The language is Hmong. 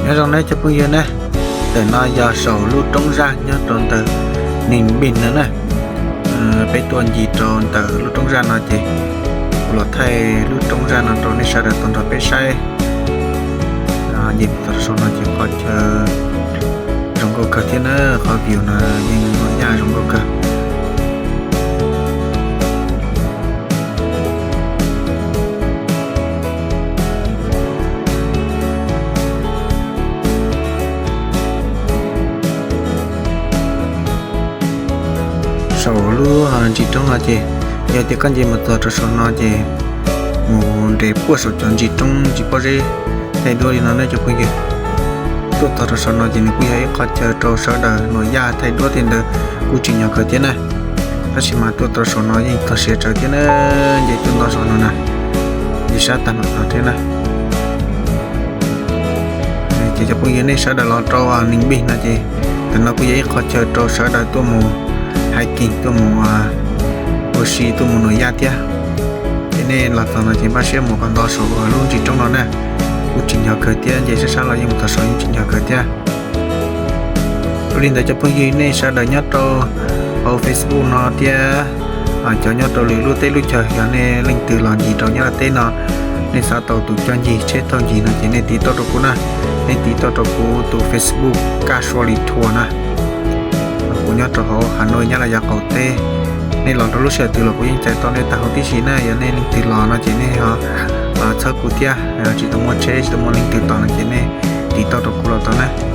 Nyob zoo nawb cov phooj ywg na, ntawm no yog saum lub roob zaj nyob rau ntawm Ninh Bình no na. Peb tuaj ncig rau ntawm lub roob zaj no ces kuv los thaij lub roob zaj no rau nej sawv daws tau nrog peb saib. Ncig txog rau saum no ces qhov chaw zoo nkauj kawg thiab na, qhov view no yeej muaj yaj zoo nkauj kawg. Saum lub ntsis roob no ces yog tias koj nce mus txog rau saum no ces mus nres puag saum cov ntsis roob ntsis pob zeb thaij duab li no ne cov phooj ywg. Tuaj txog rau saum no ces nws kuj yog ib qho chaw rau sawv daws nuam yaj thaij duab tej ntawd kuj tsim nyog kawg thiab na. Tab sis mas tuaj txog saum no yeej txog siav tsawv thiab na, nce tuaj nto saum no na, nce sab tag mam txog thiab na. Ces cov phooj ywg nej sawv daws los rau Ninh Bình no ces ntawm no kuj yog ib qho chaw rau sawv daws tuaj mus hiking, tuaj mus ua si, tuaj mus nuam yaj thiab. Ces nej los txog no ces npaj siab mus kom nto saum lub ntsis roob no na, kuj tsim nyog kawg thiab, nce sab sab los yeej mus txog saum yeej tsim nyog kawg thiab. Ua li ntawd cov phooj ywg nej sawv daws nyob rau hauv Facebook no thiab cov nyob rau lwm lub teb lub chaw, yog nej leej twg los ncig rau Nyab Laj teb no, nej xav tau tus coj ncig tsheb thauj ncig no ces nej tiv tauj rau kuv na, nej tiv tauj rau kuv tus Facebook Kaj Sua Lis Thua na. Kuv nyob rau hauv Hà Nội, Nyab Laj yav qaum teb. Nej los rau lub sij hawm twg los kuv yeej txais tau nej tag huv tib si na. Yog nej leej twg los no ces nej ho txhawb kuv thiab, tsis tau muaj tsheb tsis tau muaj leej twg tos no ces nej tiv tauj rau kuv los tau na.